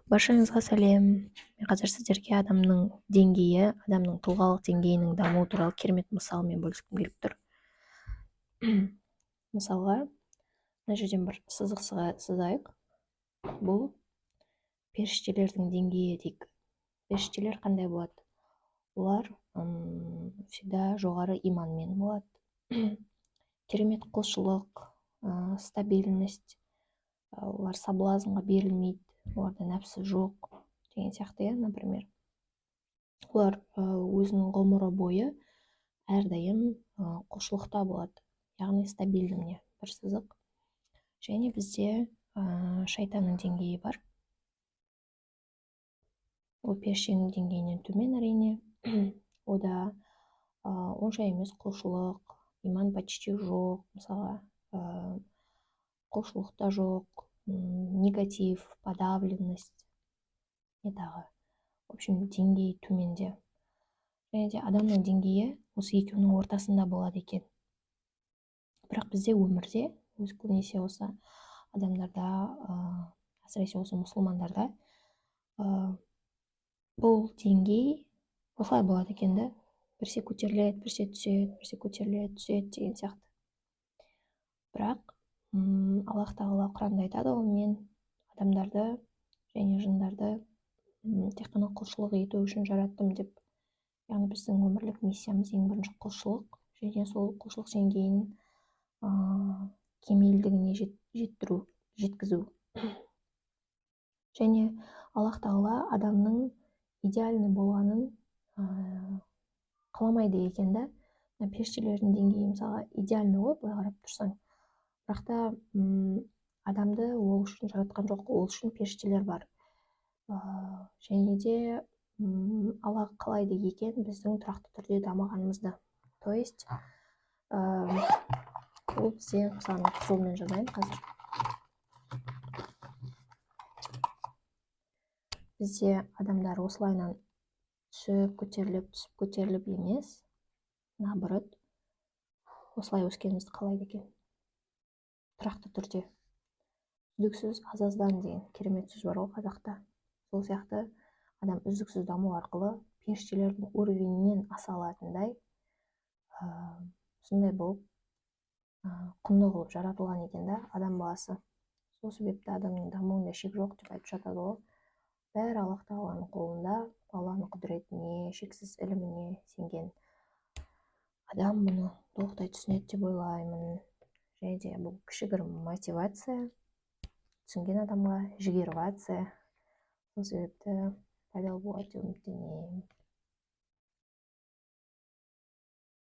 Баршаңызға сәлем! Мен қазір сіздерге адамның деңгейі, адамның тұлғалық деңгейінің дамуы туралы керемет мысалмен бөліскім келіп тұр. Мысалға, мына жерден бір сызық сызайық. Бұл періштелердің деңгейі дейік. Періштелер қандай болады? Олар всегда жоғары иманмен болады. Керемет құлшылық, стабильность, олар соблазнға берілмейді, оларда нәпсі жоқ деген сияқты, иә. Например, олар өзінің ғұмыры бойы әрдайым құлшылықта болады, яғни стабильный. Міне, бір сызық. Және бізде шайтанның деңгейі бар. Ол періштенің деңгейінен төмен, әрине. Ода онша емес құлшылық, иман почти жоқ, мысалға, құлшылық та жоқ, негатив, подавленность, не тағы, в общем, деңгей төменде. Және де адамның деңгейі осы екеуінің ортасында болады екен. Бірақ бізде өмірде өз көбінесе осы адамдарда, әсіресе осы мұсылмандарда, бұл деңгей осылай болады екен да: бірсе көтеріледі, бірсе түседі, бірсе көтеріледі, түседі деген сияқты. Бірақ Аллах Тағала Құранда айтады ғой: «Мен адамдарды және жындарды тек қана құлшылық ету үшін жараттым», — деп. Яғни біздің өмірлік миссиямыз ең бірінші құлшылық және сол құлшылық деңгейін кемелдігіне жеттіру, жеткізу. Және Аллах Тағала адамның идеальный болғанын қаламайды екен да. Мына періштелердің деңгейі, мысалға, идеальный ғой былай қарап тұрсаң, бірақ та адамды ол үшін жаратқан жоқ, ол үшін періштелер бар. Және де Алла қалайды екен біздің тұрақты түрде дамығанымызды. То есть ол бізде, мысалы, мен қызылмен жазайын қазір, бізде адамдар осылайынан түсіп, көтеріліп, түсіп, көтеріліп емес, наоборот, осылай өскенімізді қалайды екен, тұрақты түрде, үздіксіз. Аз аздан деген керемет сөз бар ғой қазақта. Сол сияқты адам үздіксіз даму арқылы періштелердің уровенінен аса алатындай, сондай болып, құнды қылып жаратылған екен да адам баласы. Сол себепті адамның дамуында шек жоқ деп айтып жатады ғой. Бәрі Аллах Тағаланың қолында. Алланың құдіретіне, шексіз іліміне сенген адам мұны толықтай түсінеді деп ойлаймын. Және де бұл кішігірім мотивация, түсінген адамға жігервация, сол себепті пайдалы болады деп үміттенемін.